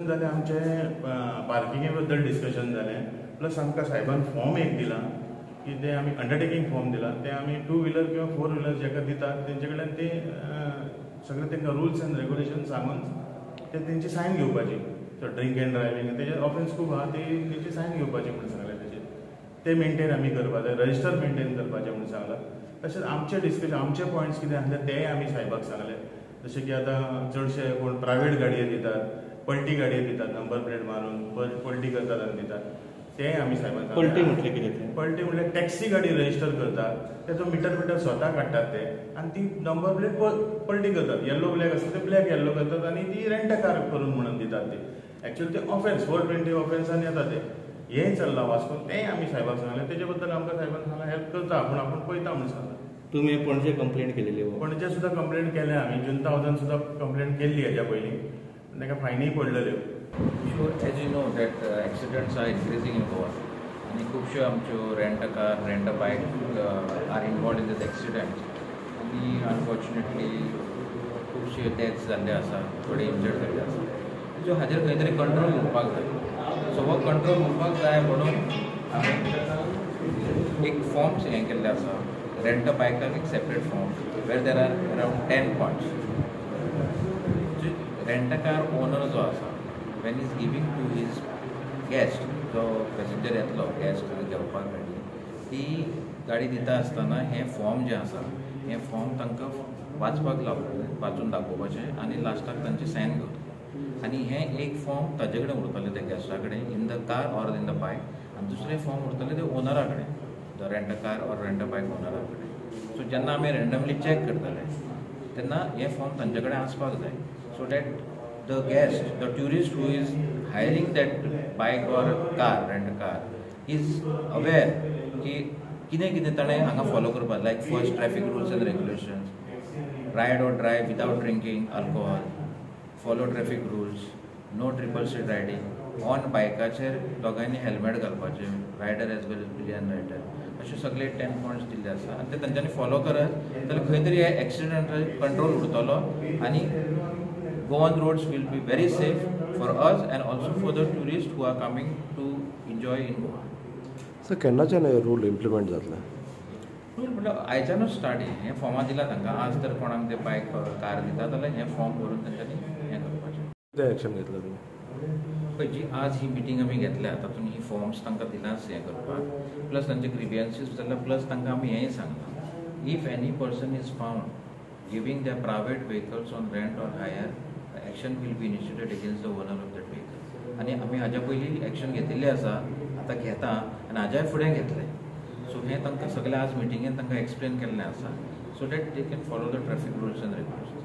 जालें आमचें पार्किंगे बद्दल डिस्कशन जालें, प्लस आमकां साहेबान फॉर्म एक दिला की ते आमी अंडरटेकींग फॉर्म दिला, ते आमी टू व्हिलर किंवा फोर व्हिलर जेका दितात तेंचे कडल्यान ते सगळे तांकां रुल्स एंड रेगुलेशन सांगून ते तेंची सायन घेवपाची. सो ड्रिंक एंड ड्रायव्हिंग तेजे ऑफेन्स खूब आहा, ती तेंची सायन घेवपाची म्हूण सांगलें. तेजेर ते मेनटेन आमी करपाक जाय, रजिस्टर मेनटेन करपाचें म्हूण सांगलां. तशेंच आमचे डिस्कशन आमचे पॉयंट्स कितें आसले तेय आमी साहेबाक सांगले. जशें की आतां चडशे कोण प्रायवेट गाडये दितात, पलटी गाडये दितात, नंबर प्लेट मारून पलटी करतात आनी दितात, तेय आमी साहेबांक. पलटी म्हटलें कितें? पलटी म्हटल्यार टॅक्सी गाडी रजिस्टर करतात, तेचो मिटर बिटर स्वता काडटात ते आनी ती नंबर प्लेट पलटी करतात. येल्लो ब्लॅक आसता ते ब्लॅक येल्लो करतात आनी ती रेंट कार करून म्हणून दितात. ती एक्चुअली ते ऑफेन्स 420 ऑफेन्सान येता. ते हें चल्लां वास्कोन, तेंय आमी साहेबाक सांगलें. तेजे बद्दल आमकां साहेबान सांगलां हेल्प करता आपूण, आपूण पळयता म्हूण सांगलां. तुमी पणजे कंप्लेंट केलेली? पणजे सुद्दां कंप्लेंट केल्या आमी, जुंता हावजान सुद्दां कंप्लेंट केल्ली हेज्या पयलीं, ताका फायनूय पडलेल्यो. So as you know that accidents are increasing in Goa आनी खुबश्यो आमच्यो rent a car, rent a bike are involved in this accidents आनी अनफॉर्च्युनेटली खुबश्यो डेथ्स जाल्ले आसा, थोडे इंजर्ड जाल्ले आसा. सो हाजेर खंय तरी कंट्रोल उरपाक जाय. सो हो कंट्रोल उरपाक जाय म्हणून आमी एक फॉर्म्स हें केल्लें आसा. रेंट अ बायकाक एक separate form where there are around 10 points. Rent a car owner जो आसा when is giving to his guest, जो पॅसेंजर येतलो गेस्ट घेवपाक गाडी, ती गाडी दिता आसतना हें फॉर्म जें आसा हें फॉर्म तांकां वाचपाक लावपाचें, वाचून दाखोवपाचें आनी लास्टाक तांचे सायन घेवपाचें. आनी हें एक फॉर्म ताजे कडेन उरतलें, त्या गेस्टा कडेन in the car or in the bike, आनी दुसरें फॉर्म उरतलें तें ओनरा कडेन, the rent a car or rent a bike ओनरा कडेन. सो जेन्ना आमी रेंडमली चॅक करतले तेन्ना हें फॉर्म तांचे कडेन आसपाक जाय, so that the guest, the tourist who is hiring that bike or car, rent a car, is aware की कितें कितें ताणें हांगा फॉलो करपाक, like first traffic rules and regulations, ride or drive without drinking alcohol, follow traffic rules, no triple seat riding, on बायकाचेर दोगांयनी helmet घालपाचें, rider as well as pillion rider, अशे सगळे 10 पॉयंट्स दिल्ले आसा आनी ते तांच्यांनी फॉलो करत जाल्यार खंय तरी हे एक्सिडंटाचेर कंट्रोल उरतलो आनी Goan roads will be very safe for us and also for the tourists who are coming to enjoy in Goa. Sir, केन्नाच्यान हे रूल इम्प्लिमेंट जातले? रूल म्हटल्यार आयच्यानूच स्टार्ट. हें फॉर्मां दिलां तांकां, आज तर कोणाक ते बायक कार दिता जाल्यार हें फॉर्म भरून तांच्यांनी हें करपाचें. कितें एक्शन घेतलं तुमी? पळय, जी आज ही मिटींग आमी घेतल्या तातूंत ही फॉर्म्स तांकां दिलांच हें करपाक, प्लस तांचे ग्रिवियन्सीस जाल्यार, प्लस तांकां आमी हेंय सांगलां, if any person is found giving their private vehicles on rent or hire, action will be initiated against the owner of that vehicle. आनी आमी हाज्या पयलीं एक्शन घेतिल्लें आसा, आतां घेता आनी हाज्याय फुडें घेतलें. सो हें तांकां सगळें आज मिटिंगेन तांकां एक्सप्लेन केल्लें आसा, so that they can follow the traffic rules and regulations.